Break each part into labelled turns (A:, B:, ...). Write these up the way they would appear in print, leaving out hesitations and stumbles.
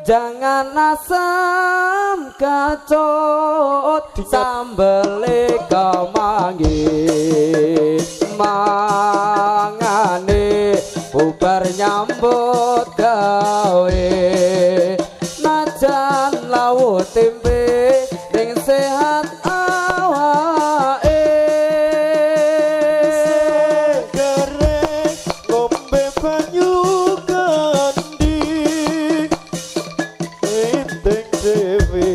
A: Jangan asam kecut, sambele kemangi, mangane bubar nyambut gawe. Najan lawuh tempe ning sehat awake.
B: Segere ngombe banyu kendi, linting dhewe.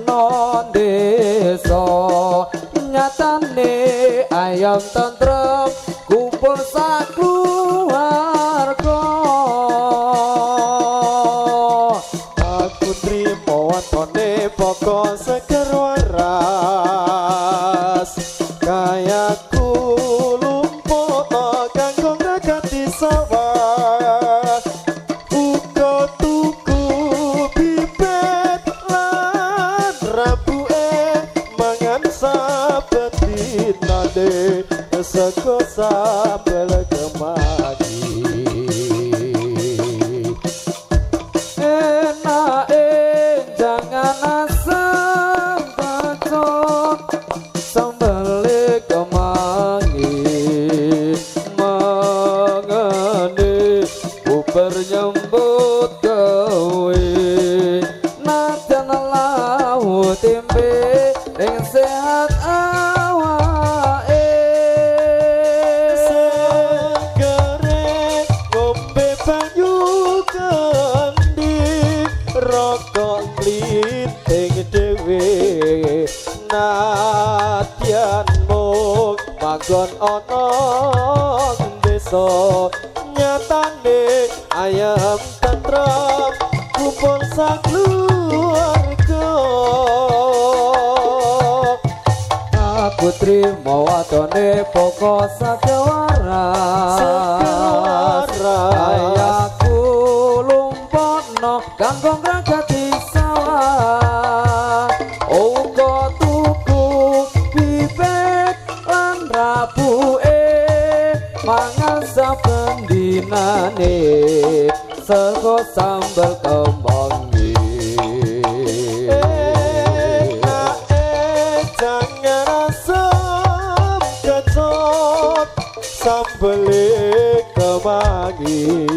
A: No desa nyatane ayam tentrem kumpul sakeluarga.
B: Aku trimo watone pokok seger waras, kayaku lumpuh kanggo ngregati sawah. Uga tuku bibit lan rabuke, mangan saben dinane sego sambel kemangi.
A: Enake jangan asam kecut, sambele kemangi, mangane bubar nyambut gawe. Najan lawuh tempe ing sehat awake.
B: Segere ngombe banyu kendi, rokok klinting dhewe. Nadyan mung manggon ana desa, nyatane ayam tentrem kumpul sakeluarga.
A: Aku trimo watone pokok sakewaras, ayaku lumpokno kanggo ngragati sawah. Uga tuku bibit lan rabuke, mangan saben dinane sego sambel kemangi.
B: Enake jangan asam kecut, sambele kemangi,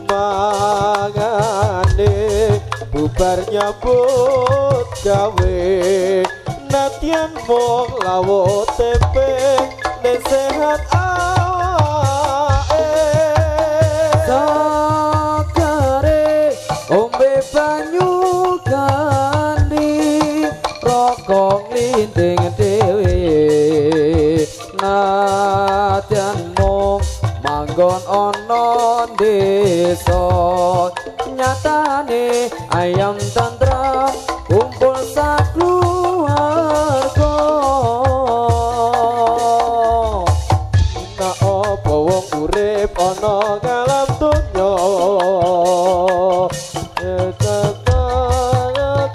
B: mangane bubar nyambut gawe. Nadyan mung lawuh tempe nek sehat awake.
A: Sakare ombe banyu kandi, rokok nglinting dhewe. Nadyan mung manggon ana desa, nyatane ayam tentrem kumpul sakeluarga.
B: Tak apa wong urip ana ngalam donya,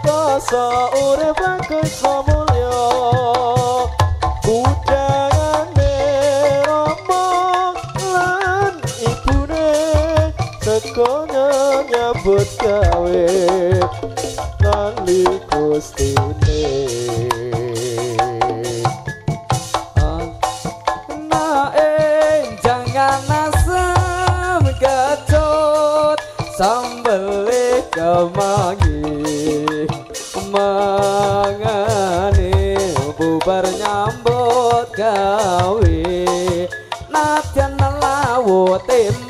B: kasa urip kasa mulya. Kudangane rama lan ibune sego nyambut gawe lali gustine.
A: Nae jangan asam kecut, sambele kemangi, mangane bubar nyambut gawe. Nadyan lawuh tempe.